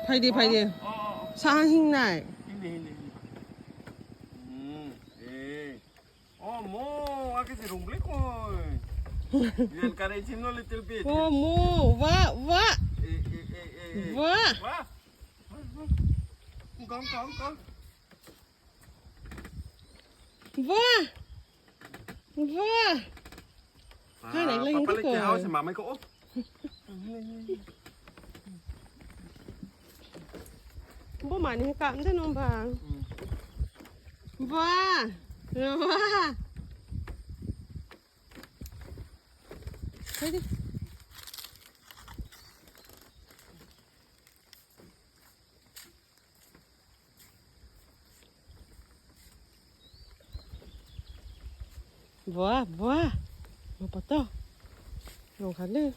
ផາຍດີ ຜາຍດີ ອໍ ສາງຫິງໄດ້ ຫິງນີ້ ຫິງນີ້ ອືມ ເອ ອໍ ໂມ ອາກະຊິລົງເລັກ ໂອ້ຍ ເວນກາເຣຊິນໂນລິດເທິລບິດ ໂອ້ ໂມ ວະ ວະ ເອ ເອ ເອ ເອ ວະ ວະ ກອງ ກອງ ກອງ Buah. Buah. Hana, ah, lagi papa lagi ko. Hao sama mai ko. Bo mani ka nda no ba. Buah. Buah. Hadi. Buah, buah. Mau potong. Mau kali.